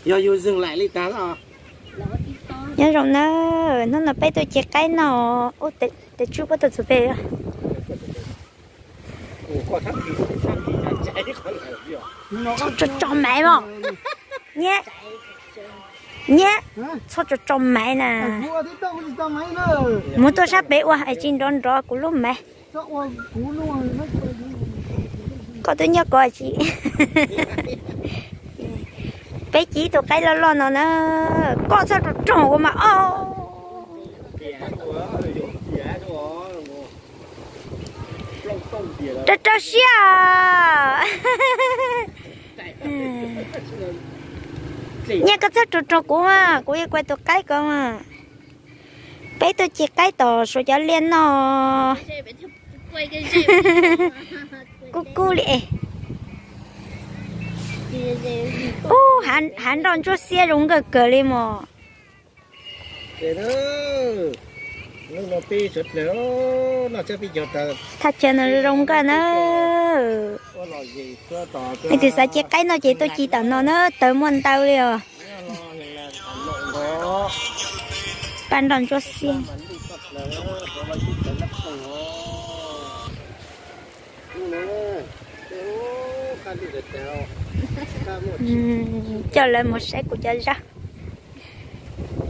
Yog yus zeeg laim li tag os. Nyob zoo na, hnub no peb tuaj ci qaib no. Ub, tes tswb puab tuaj txug peg. Txhob tso tso maiv mog. Nyiab, nyiab, txhob tso tso maiv na. Mus tuaj sab pem ua es tsis nrov nrov kuv lub maiv. Koj twb nyob kov tsis. Peb ci tus qaib loj loj no na, koj txhob rau raug ua mas os. Rau rau siab. Nyiaj koj txhob rau raug kuv mas, kuv yuav kuav tus qaib ko mas. Peb tuaj ci qaib tom Suav cov liaj no. Kub kub li es. Ub, hav nroj ntsuab xiab zoo nkauj kawg li mos. Thaj chaw no zoo nkauj na. Leej twg xav ci qaib no ces tuaj ci tom no na, tawg muaj ntau li os. Paj nroj ntsuab xiab. Coj lawv mus saib kuv cov zaub.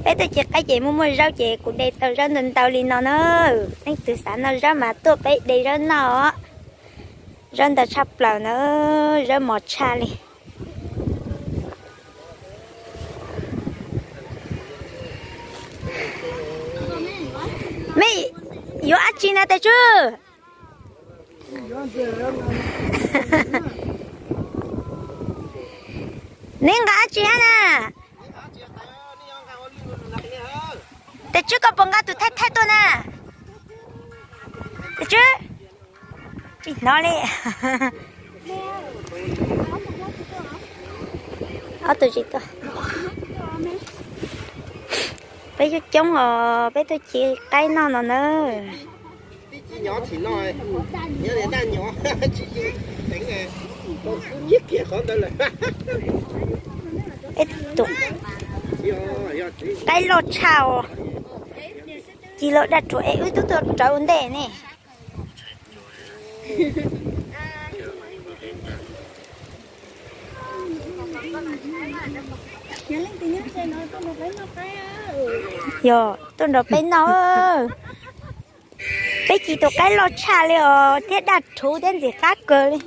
Peb tuaj ci qaib ces muaj muaj zaub ces kuv de tau zaub ntau ntau li no na. Leej twg xav noj zaub mas tuaj peb de zaub noj os. Zaub ntau tshaj plaws na, zaub mos tshaj li. Mej yuav dab tsi na tes tswb? Neb nqa dab tsi hab na? Tes tswb koj puas nqa tus thaij thaij tuaj na? Tes tswb, tsis hnov li. Ob tug tsis tuaj. Peb coob coob os, peb tuaj ci qaib noj no na. Ib tug qaib loj tshaj os. Ci los daj rhuv es wb twb tuaj rawv ua ntej ne. Yog tuaj nrog peb noj. Peb ci tus qaib loj tshaj li os thiab daj rhuv thiab ntxim qab kawg li.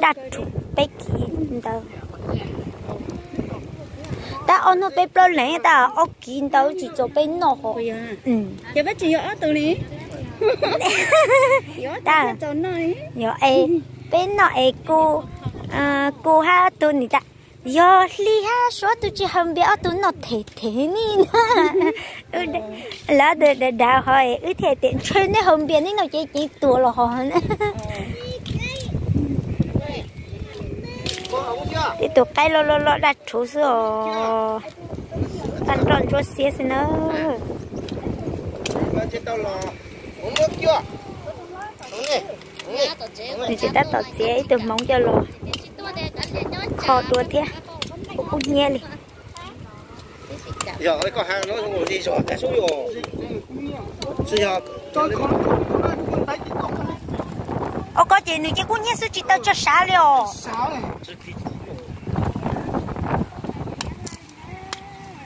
Daj rhuv peb kiv ntawd. Tab ob hnub peb plaub leeg tab ob kiv ntawd tsis txaus peb noj ho. Yog es peb noj es kuv, kuv hab tug nim tas yog Hli hab Suav tug tsis haus npias ob tug noj them them ni na. Lawv dav dav ho wb thiaj tias ntshe neb haus npias neb noj cev ceev tuag los ho. Tib tug qaib loj loj loj daj rhuv xwb os. Paj nroj ntsuab xiab xwb na. Nws tsis tab tom txiav ib tug hmoov coj los kho dua thiab. Kub kub hnyiab li. Ua koj ces nws cia kub hnyiab xwb tsis tau tso sav li os.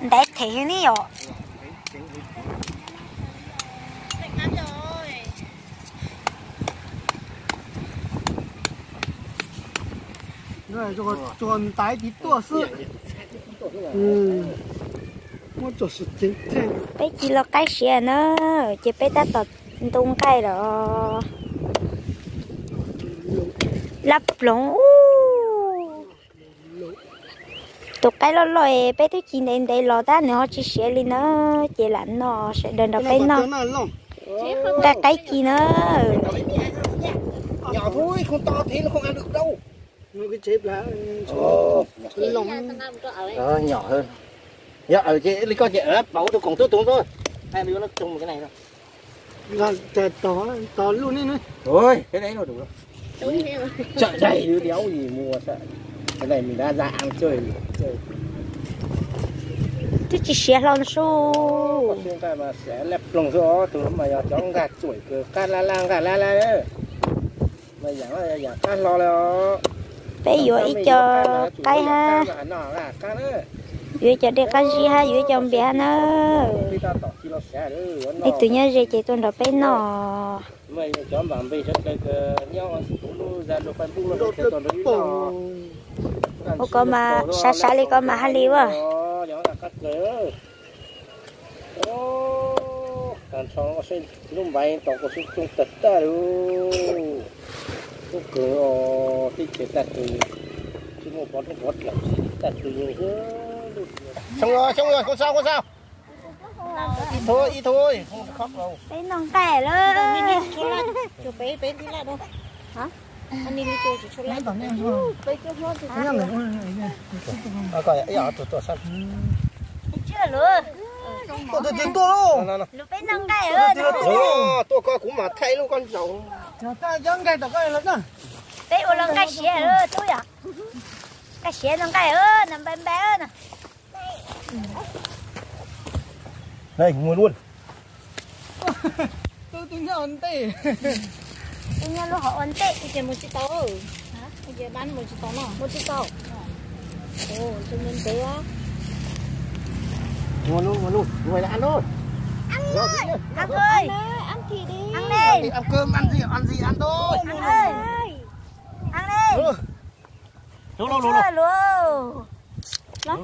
Ntaiv them ne yom. Tsuas ntaiv tiv tuaj xwb. Peb ci los qaib siav na, ces peb tab tom ntu nqaij los. Lab ploov ub. Tus qaib loj loj es peb twb ci ntev ntev los tab nws ho tsis siav li na, ces lam no sawv daws nrog peb noj nqaij qaib ci na. Tos lub ne. Ui, cái đấy nó đủ rồi. Chợ này đứa đéo gì mua sợ. Cái này mình đã ra ăn chơi rồi. Chơi. Twb tsis siav hlo su. Con xuyên cai mà sẽ lép lông thôi, từ mà giờ cháu gạt tuổi cờ cắt lá la gạt lá la đấy. Mà giờ giờ cắt lo rồi. Peb yuav ib co qaib hab, yuav ib co dej qab zib hab, yuav ib co npias hab na. Ib tug nyob ze ces tuaj nrog peb noj. Ua ko mas sav sav li ko mas haj li ua. Lub npaiv tos kuv xub txoo tag tag li. Lub kws tib ces tag tw, tsis muaj pov roob pov dlaim tag tw. Xyoo, xyoo, không sao, không sao. Ít thôi, ít thôi, không khóc đâu. Peb noj nqaij lawm. Peb, peb noj nqaij lawm. Hả? Anh đi, đi, đi, đi, đi. Ua koj ib yam tuaj tuaj sab. Tuaj tuaj tuaj tuaj. Lub peb noj nqaij. Tuaj koj kuv mam thaij lub koj ntsaum. Peb ua los nqaij siav lawm tub yom. Nqaij siav noj nqaij na, npaj npaj na. Đây, ngồi luôn. Tôi tôi nhớ ổn tệ. Tôi nhớ lúc họ ổn tệ. Mus tsis tau. Hả? Mus tsis tau no. Mus tsis tau. Ồ, tôi nên thế á. Ngồi luôn, ngồi luôn. Ngồi là ăn thôi. Ăn thôi. Ăn thôi. Ăn đi. Ăn cơm, ăn gì, ăn gì ăn thôi. Ăn ơi. Ăn đi. Lub, lub, lub, lub. Lub.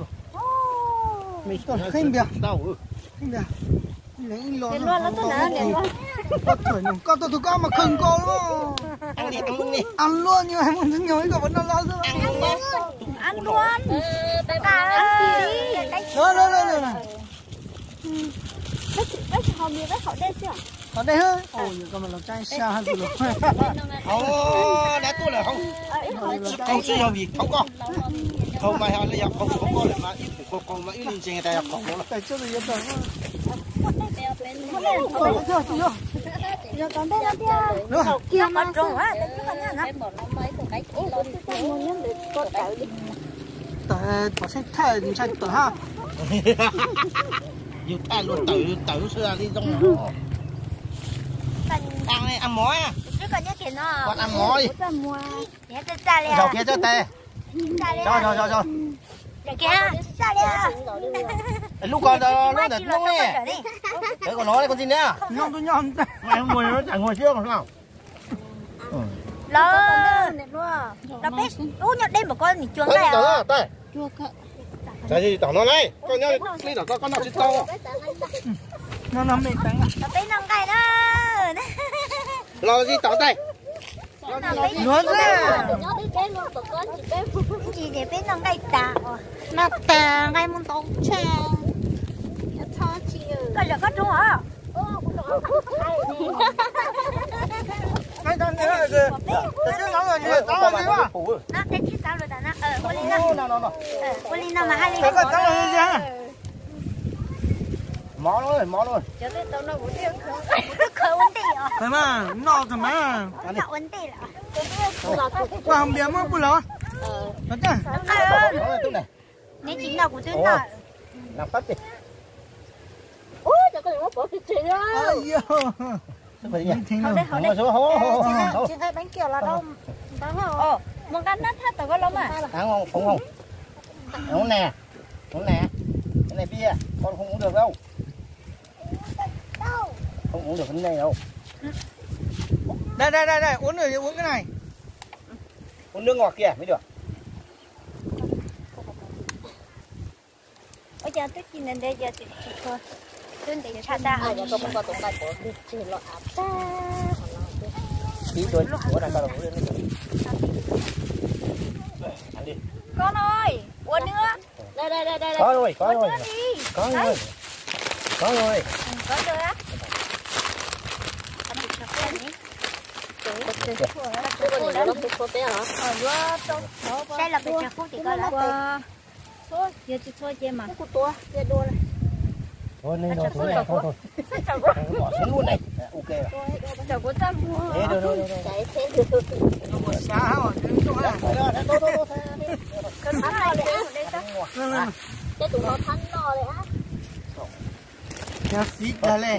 Khib npias. Khib npias. Koj tuaj tug koj mas kawg nkaus li. Luaj nyuag hais mus nyuag ib ko noj loj xwb. Los dej, los dej. Ov, dab tuaj lawm, tsis qaug tsis yog vim qhov koj, qhov mas yog qhov koj lawm mas ib pum qhov qau mas ib leeg ntseeg tas yog qhov qau lawm. Tawm pom saib thaj ntshai tawm hab. Yus thaj luag tawm, yus tawm lub sij hawm li zoo. Tag ne, a mov, a mov. Zaum kiag tso tes. Lub ko ntawd lub ntawd noob ne. Kom no ne, koj ntxig ne. Los, los peb ub nyob deb npaum ko nim cua nqaij os. Tom no ne, koj nyob li tom ko koj noj tsis tau. Los peb noj nqaij na. Los tsis tom ntej. Luag xwb. Ntsis ces peb noj nqaij tas os. Noj tas nqaij muaj ntau tshaj. Koj zam koj roob os. Noj teb tsis txaus lawm tas na, ua li no, ua li no mas hais li. Mov, mov. Kuv twb khaws ua ntej os. Noj tag mas. Noj ua ntej lawm. Koj hais npias muab puag los. Neb tsis noj kuv twb noj. Mus nqa nab thaj tom ko los mas. Hoob ne, hoob ne, cái này bia, con không uống được đâu. Không uống được cái này đâu. Đây, đây, đây, đây, uống rồi thì uống cái này. Uống nước ngọt kìa mới được. Ua cas twb ci ntev ntev ces tsis tshua, twb ntev tshaj tag. Koj no, ua nws. Có rồi, có rồi. Có rồi. Có rồi. Saib los pes tsawg phút tim ko lawm. Yog tsis txhua ces mas. Ua nej no, thôi, thôi. Bỏ xuống luôn đây. Cov kuv txaj muag. Cov xib dag le.